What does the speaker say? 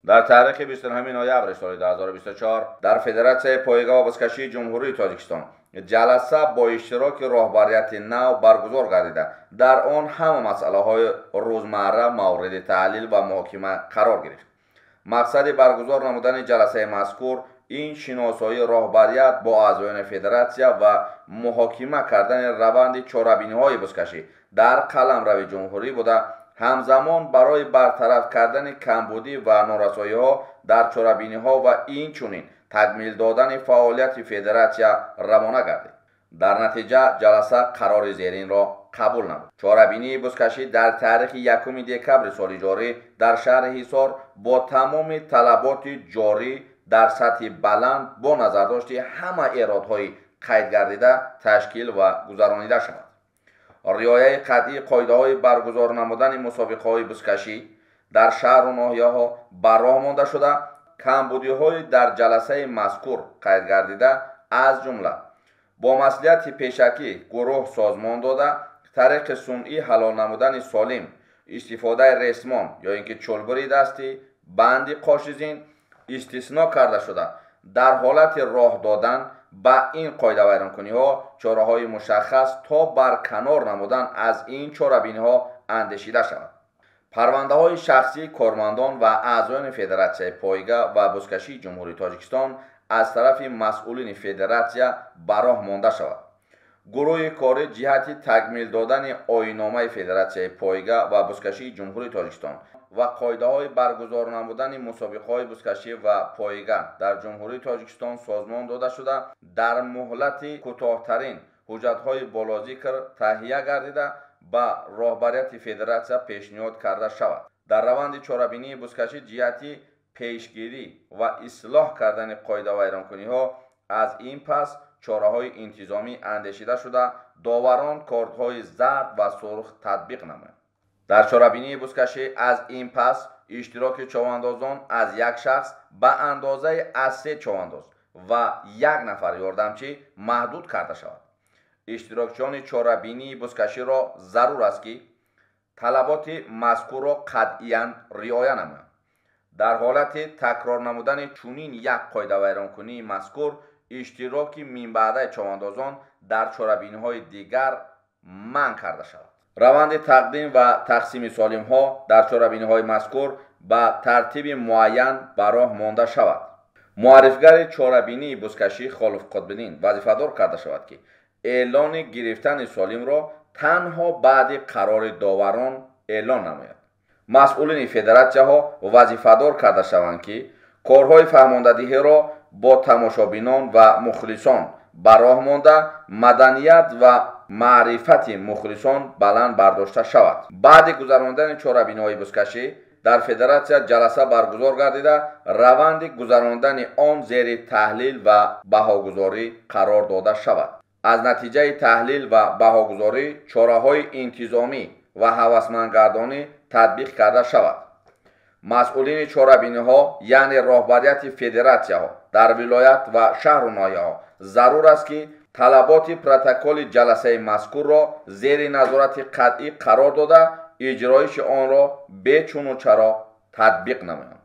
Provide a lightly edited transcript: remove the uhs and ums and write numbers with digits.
Дар таърихи 29 ноябри соли 2024 дар Федератсияи пойга ва бузкашии Ҷумҳурии Тоҷикистон ҷаласа бо иштироки роҳбарияти нав баргузор гардида, дар он ҳама масъалаҳои рӯзмарра мавриди таҳлил ва муҳокима қарор гирифт. Мақсади баргузор намудани ҷаласаи мазкур ин шиносоии роҳбарият бо аъзоёни федератсия ва муҳокима кардани раванди чорабиниҳои бузкашӣ дар қаламрави ҷумҳурӣ буда, ҳамзамон барои бартараф кардани камбудӣ ва норасоиҳо дар чорабиниҳо ва инчунин такмил додани фаъолияти федератсия равона гардид. Дар натиҷа ҷаласа қарори зеринро қабул намуд. Чорабинии бузкашӣ дар таърихи 1 декабри соли ҷорӣ дар шаҳри Ҳисор бо тамоми талаботи ҷорӣ дар сатҳи баланд бо назардошти ҳама эродҳои қайдгардида ташкил ва гузаронида шавад. Риояи қатъии қоидаҳои баргузор намудани мусобиқаҳои бузкашӣ дар шаҳру ноҳияҳо ба роҳ монда шуда, камбудиҳои дар ҷаласаи мазкур қайдгардида аз ҷумла бо маслиҳати пешакӣ гурӯҳ созмон дода, тариқи сунъӣ ҳалол намудани солим, истифодаи ресмон ё ин ки чӯлбури дастӣ, банди қошизин истисно карда шуда, дар ҳолати роҳ додан ба ин қоидавайронкуниҳо чораҳои мушаххас то барканор намудан аз ин чорабиниҳо андешида шавад. Парвандаҳои шахсии кормандон ва аъзоёни Федератсияи пойга ва бузкашии Ҷумҳурии Тоҷикистон аз тарафи масъулини федератсия ба роҳ монда шавад. Гурӯҳи корӣ ҷиҳати такмил додани оинномаи Федератсияи пойга ва бузкашии Ҷумҳурии Тоҷикистон ва қоидаҳои баргузор намудани мусобиқаҳои бузкашӣ ва пойга дар Ҷумҳурии Тоҷикистон созмон дода шуда, дар муҳлати кӯтоҳтарин ҳуҷҷатҳои болозикр таҳия гардида ба роҳбарияти федератсия пешниҳод карда шавад. Дар раванди чорабинии бузкашӣ ҷиҳати пешгирӣ ва ислоҳ кардани қоидавайронкуниҳо аз ин пас чораҳои интизомӣ андешида шуда, доварон кортҳои зард ва сурх татбиқ намоянд. Дар чорабинии бузкашӣ аз ин пас иштироки човандозон аз як шахс ба андозаи аз 3 човандоз ва як нафар ёрдамчӣ маҳдуд карда шавад. Иштирокчиёни чорабинии бузкаширо зарур аст, ки талаботи мазкурро қатъиян риоя намоянд. Дар ҳолати такрор намудани чунин як қоидавайронкунии мазкур иштироки минбаъдаи човандозон дар чорабиниҳои дигар манъ карда шавад. Раванди тақдим ва тақсими солимҳо дар чорабиниҳои мазкур ба тартиби муайян ба роҳ монда шавад. Муаррифгари чорабинии бузкашӣ Холов Қутбиддин вазифадор карда шавад, ки эълони гирифтани солимро танҳо баъди қарори доварон эълон намояд. Масъулини федератсияҳо вазифадор карда шаванд, ки корҳои фаҳмондадиҳиро бо тамошобинон ва мухлисон ба роҳ монда, маданият ва маърифати мухлисон баланд бардошта шавад. Баъди гузарондани чорабиниҳои бузкашӣ дар федератсия ҷаласа баргузор гардида, раванди гузарондани он зери таҳлил ва баҳогузорӣ қарор дода шавад. Аз натиҷаи таҳлил ва баҳогузорӣ чораҳои интизомӣ ва ҳавасмандгардонӣ татбиқ карда шавад. Масъулини чорабиниҳо, яъне роҳбарияти федератсияҳо дар вилоят ва шаҳру ноҳияҳо зарур аст, ки талаботи протоколи ҷаласаи мазкурро зери назорати қатъӣ қарор дода, иҷроиши онро бечуну чаро татбиқ намоянд.